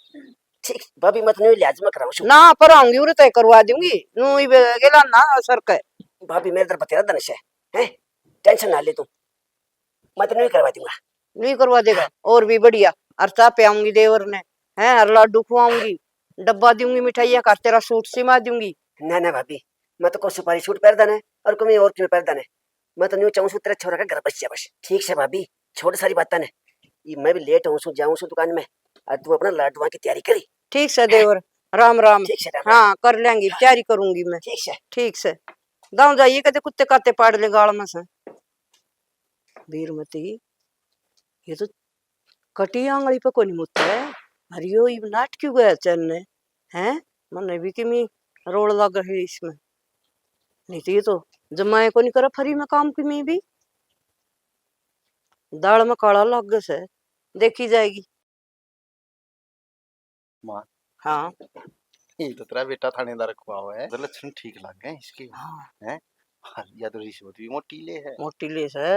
ठीक, भाभी, मैं तो न्यू लिहाज में कराऊँ सूं। ना, पर आऊंगी, उरे तय करवा दूंगी। नू ही बे-, गेला ना सर के। भाभी, मेरे तरफ तेरा धनुष है, हैं? टेंशन ना ले तू। मैं तो नहीं करवा दूंगा। नहीं करवा देगा? हाँ। और भी बढ़िया, और चाय पियाऊंगी देवर ने, हैं, और लाडू खुआऊंगी, डब्बा दूंगी मिठाइयाँ का, तेरा सूट सिमा दूंगी। ना, ना भाभी, मैं तो कोई सुपारी सूट पहनदा ने और कोई और क्यों पहनदा ने। मैं तो न्यू चाहूँ सूं तेरा छोरा का घर बस जा बस। ठीक से भाभी, छोड़ सारी बातें ने। ये मैं भी लेट हूँ सूं, जाऊँ सूं दुकान में, और तू अपना लाडुआ की तैयारी करी। ठीक से देवर, राम राम। ठीक से, राम राम। हाँ, कर लेंगी, हाँ। तैयारी करूंगी मैं। ठीक से। ठीक से। गाँव जाइए, कदे कुत्ते काते पाड़ ले गाल में से। बीरमती, ये तो कटी आंगली पे कोनी मुत्ते है। अरे यो इब नाट क्यों गया चैन ने? हैं? मने भी किमी रोल लग है इसमें। नहीं तो ये तो जमाए कोनी करे फ्री में काम किमी भी। दाल में काला लग से, देखी जाएगी। माँ। हाँ। ये तो तेरा बेटा थानेदार खुआ हुआ है, तो लक्षण ठीक लग गए इसके। हाँ। हैं? हाँ, या तो रिश्वत भी मोटी ले है। मोटी ले से।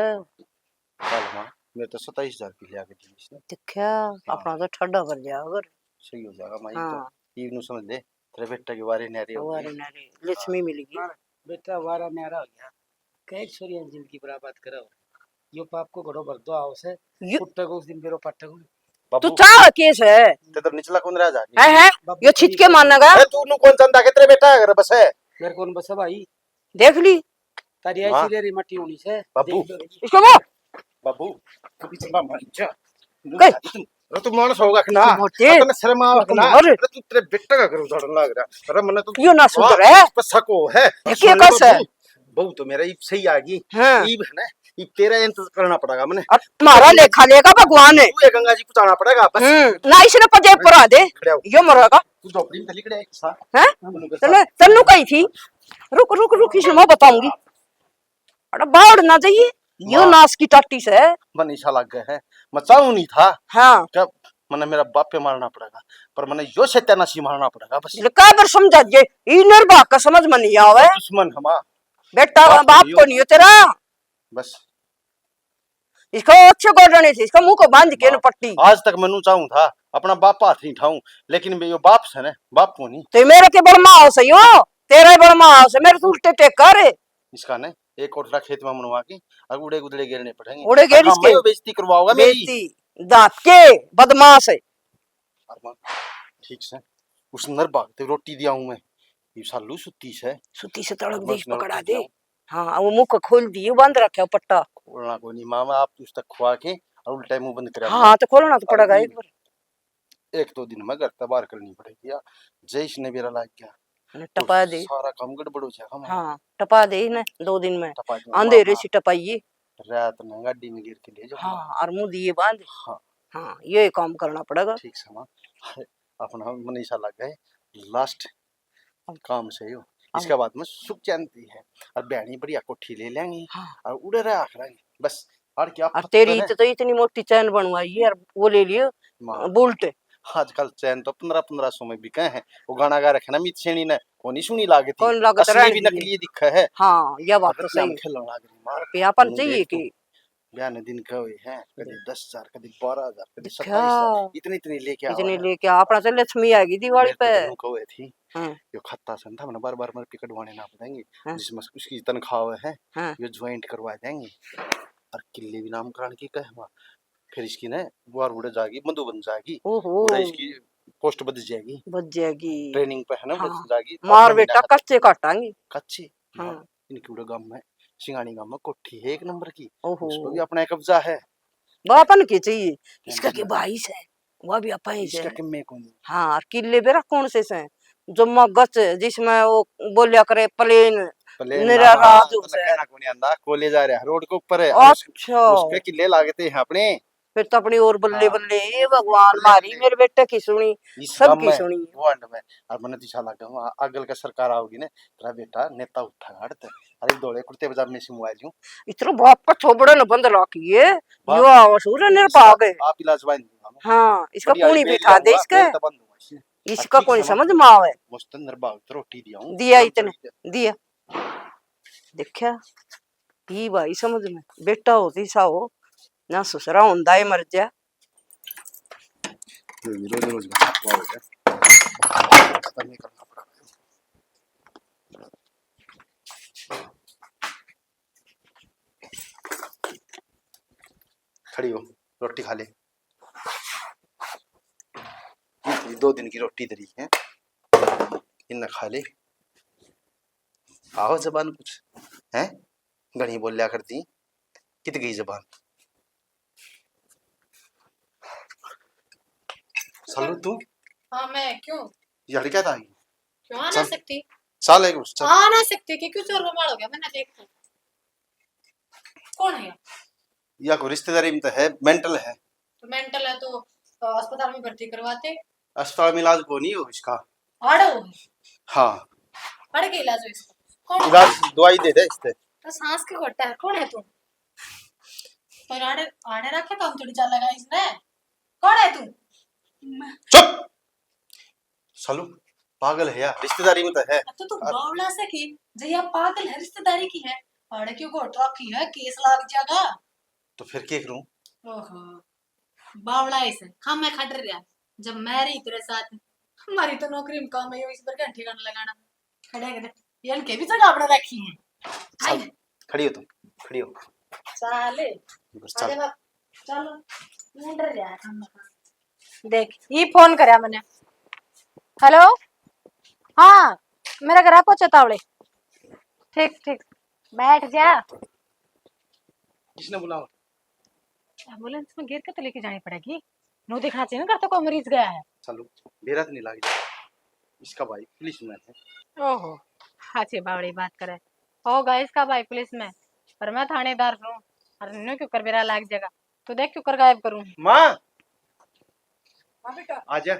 चल माँ, मेरे तो सताईस हजार रुपये लिया के दी इसने। देखा, हाँ। अपना तो ठंडा कर दिया अगर। सही हो जाएगा माँ, ये तो, हाँ। ये नू समझ ले, तेरे बेटा के वारे न्यारे हो गए। वारे न्यारे, लक्ष्मी हाँ। मिल गई। बेटा वारा न्यारा हो गया। कई छोरियां जिंदगी बर्बाद करा हो। यो पाप को घड़ो भर दो आओ से, यो कुट्टे को उस दिन बेरो पाटे को। बाबू, तू चाह के से? ते तो निचला कुंदरा जा। है, है? बाबू, यो छिटके मारना का? ए, तू नु कौन चंदा के तेरे बेटा है घर बस है? घर कौन बस है भाई? देख ली। तारी ऐसी रे री मट्टी होनी से। बाबू। देख लो। इसको वो। बाबू, तू पीछे ना मार जा। गई। अरे तू मानस होगा कि ना? मोटे। अरे तन्ने शर्म आवे कि ना? अरे तू तेरे बेटा का घर उजाड़न लाग रहा। अरे मन्ने तो यो ना सुधरे। बस सको है। ये क्या कस है? बहू तो मेरा ही सही आ गई। हाँ। ईब है ना, ये तेरा इंतजार करना पड़ेगा मने। अब तुम्हारा लेखा लेगा भगवान है। तू ये गंगा जी पहुंचाना पड़ेगा बस। हम्म, ना इसने पजे पर आ दे। खड़े हो। यो मरेगा। तू झोपड़ी में चली खड़े एक सा। हैं? तन्ने, तन्नू कही थी। रुक, रुक, रुक, इसने मैं बताऊंगी। अरे बाहर ना जाइए। यो माँ। नाश की टाटी से। मन ईसा लग गया है। मैं चाहूं नहीं था। हाँ। क्या मने मेरा बाप पे मारना पड़ेगा, पर मने यो सत्यानाशी मारना पड़ेगा बस। ले, का बर समझा जे? ई निर्भाग का समझ में नहीं आवे। दुश्मन हमारा। बेटा, बाप बाप नहीं को हो। नहीं हो तेरा। बस। इसको अच्छे गोडने से, इसका मुंह को बांध के न बाप। पट्टी। आज तक मैं नू चाहूं था, अपना बाप हाथ नहीं ठाऊं, लेकिन मैं यो बाप से ना, बाप को नहीं। तो मेरे के बड़ माँ हो सही हो, तेरा ही बड़ माँ हो सही, मेरे से उल्टे टेक कर। इसका ना एक कोठरा खेत में बनवा के और उड़े गुदड़े गेरने पड़ेंगे। उड़े गेर और इसके। मैं बेइज्जती करवाओगा मेरी। बेइज्जती, दात के बदमाश है। अरे माँ, ठीक से, उस नर भाग ते रोटी दिया हूँ मैं। ये सालू सुती से। सुती से तड़क और दे, मैं उसने पकड़ा रोटी दे। दिया हूँ। हाँ, वो मुंह को खोल दिए, बांध रखे हो पट्टा। खोलना कोई नहीं माँ, मैं आप उस तक खुआ के और उल्टा मुंह बंद करा हाँ, दूंगा। तो खोलना तो और पड़ेगा ये एक बार। एक दो दिन में घर तक बाहर करनी पड़ेगी यार। जय इसने बेरा लाग गया। ने तो टपा दे। सारा काम गड़बड़ हो जाएगा हमारा। हाँ, टपा दे इन्हें दो दिन में। टपा दूंगा अंधेरे माँ। से टपाइए। रात ने गाड़ी में गिर के ले जाऊंगा। हाँ, और मुंह दिए बांध। हाँ। हाँ, ये काम करना पड़ेगा। ठीक से माँ। अपना मन ऐसा लग गए, लास्ट काम से यो। हाँ। इसके बाद में सुख शांति है। और बहनी बढ़िया कोठी ले लेंगे। हाँ। और उड़े रहा करेंगे। बस, और क्या और पत्थर तेरी है। इत-, तो इतनी मोटी चैन बनवाई है, और वो ले लियो, माँ। बुलेट। आजकल चैन तो पन्द्रह पन्द्रह सौ में बिके हैं। वो गाना गा रखे ना मीत सेनी ने, वो नहीं सुनी लागती। कौन लागत असली रहने भी दिए। नकली दिखा है। हाँ, यह बात तो सही। खेलने लाग रही माँ। रुपया अपन चाहिए कि ब्याह ने दिन कहे हैं, कभी दस हजार, कभी बारह हजार, कभी दिखा। सत्ताईस हजार, इतनी, इतनी लेके आवा इतनी है। लेके आ, अपना तो लक्ष्मी आएगी दिवाली पे। मेरे को तो यूं कहे थी, हाँ। यो खाता से था, हमने बार-बार मर के कटवाने ना पड़ेंगे, हाँ। जिसमें उसकी तनख्वाह है, हाँ। यो ज्वाइंट करवा देंगे। और किले भी नामकरण की कहे वहाँ, फिर इसकी ने बार उड़े जाएगी, मधुबन जाएगी, ओहो। उड़े इसकी पोस्ट बद जाएगी। बद जाएगी। ट्रेनिंग पे है ना, हाँ। बद जाएगी। मार अपना बेटा, महीना कच्चे काटांगे। कच्चे? हाँ। इनकी उड़े गांव में, सिंगानी गांव में कोठी है एक नंबर की। ओहो। उसको भी अपना कब्जा है। बापन की चाहिए। इसका के भाई से, वो भी अपन ही से। इसका किम्मे कौन? हाँ, और किले बेरा कौन से से? जो मगज जिसमें वो बोलिया करे प्लेन, प्लेन निरा ना, राज तो उसे। कहना कोनी आंदा, कॉलेज आ रहा है, रोड के ऊपर है। और उस-, अच्छा। उसके किले लागते हैं अपने। फिर तो अपनी और बल्ले हाँ। बल्ले, ये भगवान, बल्ले मारी बल्ले। मेरे बेटे की सुनी, इस सब गांव की में, सुनी। वो अंड में। और मने तो ऐसा लगा, वहाँ अगल का सरकार आओगी ना, तेरा बेटा नेता उठा गाड़ ते। अरे, धोले कुर्ते पजामे से मुआ लियो। इतना बाप का छोबड़े न बंद ला किए, बस। यो आवा सूर निर्भाग है। आप इलाज वाइन दूंगा मैं। हाँ, इसका बढ़िया कूणी बेल बैठा दे लाऊंगा, इसके। बेल तो बंद दूंगा इससे। इसका अच्छी कोनी समझ समझ में आवे। मस्त निर्भाग तो रोटी दिया हूँ, दिया गरम इतने, करी दे। दिया। देखा, ई भाई समझ में, बेटा होती सा हो, ना ससुरा होंदा है मर जा। ये भी रोज रोज का थप्पा हो गया। खत्म नहीं करना पड़ा। खड़ी हो, रोटी खा ले। ये दो दिन की रोटी धरी है, इन्हें खा ले। आओ जबान कुछ, हैं? घणी बोल्या करती, कित गई जबान? सालू, तू? हाँ, मैं क्यों? यार, क्या था? क्यों आ ना चल। सकती? चल, एक बार, चल। आ ना सकती कि क्यों चोर बवाल हो गया? मैंने देखा। कौन है? या कोई रिश्तेदारी में तो है, मेंटल है। तो मेंटल है तो, तो अस्पताल में भर्ती करवाते। अस्पताल में इलाज को नहीं हो इसका। आड़ो? हाँ। आड़े के इलाज हो इसका? कौन? इलाज, दवाई दे दे इससे। तो सांस के घोटा है, कौन है तू? पर आड़े, आड़े रखे काम थोड़ी चाल लगा इसने। कौन है तू? चुप! सालू, पागल है यार, रिश्तेदारी में तो है। तो तू और बावला से की, जे या पागल है, रिश्तेदारी की है। आड़े क्यों घोट रखी है, केस लाग जाएगा। तो फिर क्या करूं? ओहो, बावला ऐसे खामे खट रहा। जब मैं रही तेरे साथ, हमारी तो नौकरी में काम है, इस पर क्या ठिकाना लगाना? खड़े कर, ये इनके भी जगह अपने रखी है। चल, खड़ी हो तुम, खड़ी हो। चल। बस चल। अरे बाप, चलो, ये डर रहा है खामे खा। देख, ये फोन करया मैंने। हेलो, हाँ, मेरा घर पहुंचे तावड़े। ठीक, ठीक, बैठ जा। किसने बुलावा? एम्बुलेंस में गिर के तो लेके जानी पड़ेगी। नो देखना चाहिए ना, घर तो कोई मरीज गया है। चलो, मेरा तो नहीं लग जाए। इसका भाई पुलिस में है। ओहो, अच्छी बावड़ी बात करे। होगा इसका भाई पुलिस में, पर मैं थानेदार हूँ। अरे न्यू क्यों कर बेरा लाग जाएगा, तू देख क्यों कर गायब करूँ। माँ, हाँ बेटा। आजा।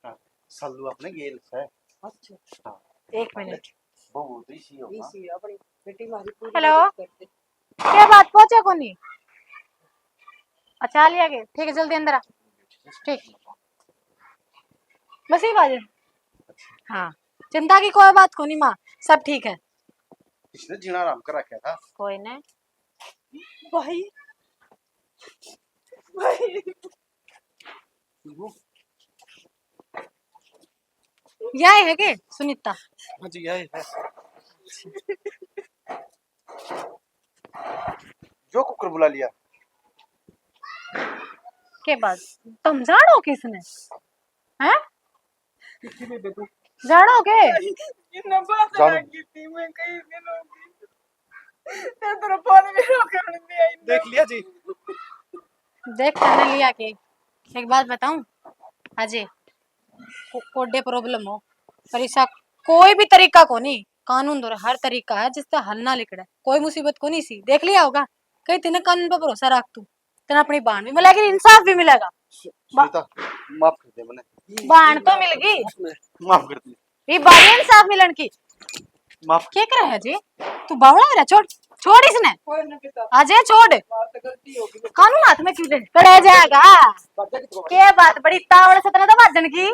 हाँ, सल्लू अपने गेल से। अच्छा। हाँ। एक मिनट। बहुत इसी हो, हाँ। इसी अपनी बेटी मारी पूरी हेलो। मदद कर दे। क्या बात, पहुंचा कोनी? अच्छा, आ लिया के। ठीक है, जल्दी अंदर आ। ठीक। बस ये बात है। हाँ, चिंता की कोई बात कोनी माँ, सब ठीक है। इसने जीना आराम कर रखा था। कोई ना। भाई, भाई। यही है के सुनीता? हाँ जी, यही है। जो कुकर बुला लिया। के बात? तुम जानो किसने? हैं? किसी ने दे दो। जानो के? इन्हें बात जानो। लग गई थी, मैं कई दिन हो गई। तेरे तरफ फोन भी रो कर नहीं आई। देख लिया जी। देख कर लिया के। एक बात बताऊं अजय, को-, कोडे प्रॉब्लम हो, पर ऐसा कोई भी तरीका को नहीं, कानून द्वारा हर तरीका है जिससे हल ना लिकड़े। कोई मुसीबत को नहीं सी, देख लिया होगा। कहीं तेने कानून पर भरोसा रख तू, तेने अपनी बाण भी मिलेगी, इंसाफ भी मिलेगा। सु-, बा-, सुनीता, माफ कर दे मने। बाण तो मिल गई। माफ कर दे। ये बारी इंसाफ मिलन की। माफ। के करे है जी? तू बावला हो रहा, छोड़, छोड़ इसने। कोई ना बेटा। अजय छोड़। मार तो गलती हो गई। कानून हाथ में क्यों ले? पड़ा जाएगा। बाजा की तो के बात बड़ी तावड़ से तने तो बाजन की।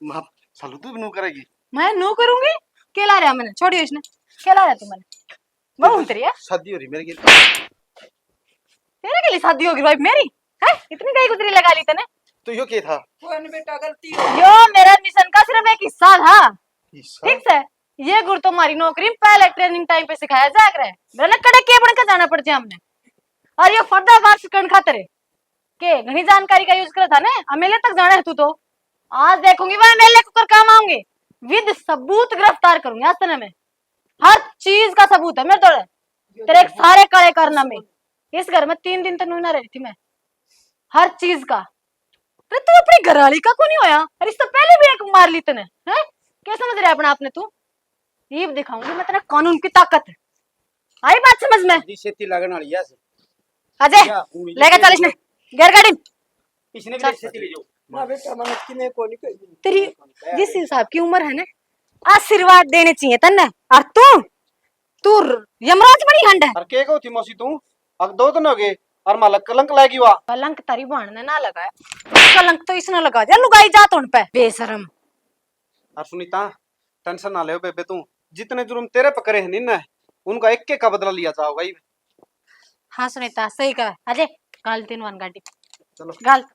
माफ, सालू तू भी नू करेगी। मैं नू करूंगी? के ला रहा मैंने? छोड़ियो इसने। के ला रहा तू मैंने? वो उतरी है। शादी हो रही मेरे के। तेरे के लिए शादी होगी भाई मेरी? हैं? इतनी गई गुजरी लगा ली तने? तो यो के था? कोई ना बेटा, गलती हो। यो मेरा मिशन का सिर्फ एक हिस्सा था। हिस्सा? ठीक से? ये गुर तो हमारी नौकरी में पहले ट्रेनिंग टाइम पे सिखाया जा रहा है। मेरा ना कड़क के बन के जाना पड़ जाए हमने। और ये फर्दाबाद सिखाने खातिर है। के घणी जानकारी का यूज करा था ने, एमएलए तक जाना है तू तो। आज देखूंगी वो एमएलए को कर काम आऊंगी। विद सबूत गिरफ्तार करूंगी आज तने मैं। हर चीज का सबूत है मेरे तो। तेरे एक सारे काले कारनामे। इस घर में तीन दिन तो नू ना रही थी मैं। हर चीज का। अरे तू अपनी घरवाली का को नहीं होया? अरे इससे पहले भी एक मार ली तने, हैं? क्या समझ रहा है अपने आप ने तू? ये दिखाऊंगी मैं तेरा कानून की ताकत। आई बात समझ में? जी, सेती लगन वाली है। अजय, क्या उम्मीद लेके है? चल इसने। गेर गाड़ी में। इसने भी चल। सेती ले जाओ। ना बेटा, मैंने किने को नहीं कही। तेरी जिस हिसाब की उम्र है ना, आशीर्वाद देने चाहिए तन्ने। और तू, तू यमराज बनी खंड है। और के को थी मौसी तू? अक दो दिन हो गए और मालक कलंक लागी वा। कलंक तारी बहन ने ना लगाया, कलंक तो इसने लगा दिया, लुगाई जात उन पे, बेशरम। और सुनीता, टेंशन ना ले बेबे तू, जितने जुर्म तेरे पे करे हैं नी ना, उनका एक एक का बदला लिया जाओगा ही। हाँ सुनीता, सही कहा। अजय, गाल तीन वन गाड़ी। चलो। गाल।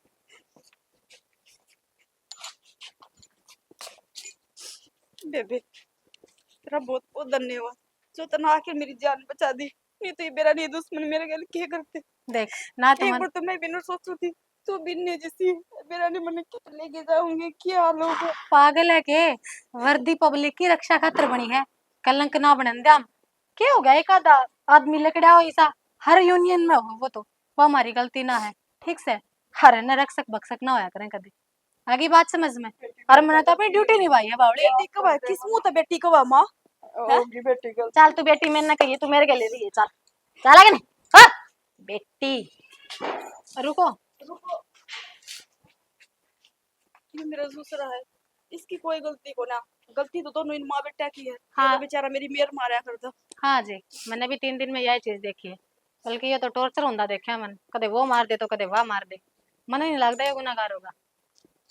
बेबे, तेरा बहुत बहुत धन्यवाद जो तने आखिर मेरी जान बचा दी, नहीं तो ये बेरा नहीं दुश्मन मेरे गल के करते। देख ना, एक तुम बार तो मैं भी ना सोचू थी, तू भी नहीं जैसी बेरा ने मने क्या लेके जाऊंगी, क्या हाल होगा? पागल है के? वर्दी पब्लिक की रक्षा खातर बनी है, कलंक ना बनन दे हम। के हो गया, एक आधा आदमी लकड़ा हो ऐसा, हर यूनियन में हो वो तो, वो हमारी गलती ना है, ठीक से? हर ने रक्षक भक्षक ना होया करें कभी। आगी बात समझ में? और मैंने तो अपनी ड्यूटी निभाई है बावली। बेटी कवा, किस मुंह तो बेटी कवा माँ? ओ, हैं? जी बेटी गलती। चल तू बेटी मेरे ना कहिए, तू मेरे गले रही है, चल। चल आगे नहीं। हाँ? बेटी। रुको। ये मेरा दूसरा है, इसकी कोई गलती को ना, गलती तो दोनों इन माँ बेटा की है। हाँ। ये तो बेचारा मेरी मेर मारा करता। हाँ जी, मैंने भी तीन दिन में यही चीज देखी है, बल्कि ये तो टॉर्चर होंदा देखा मैंने, कदे वो मार दे तो कदे वह मार दे। मने नहीं लगता ये गुनाहगार होगा।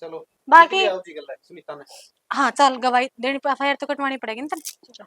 चलो, बाकी निकल आओ जी गल्ला, सुनीता ने। हाँ, चल गवाही देनी पड़, एफआईआर तो कटवानी पड़ेगी ना तेरे। चलो।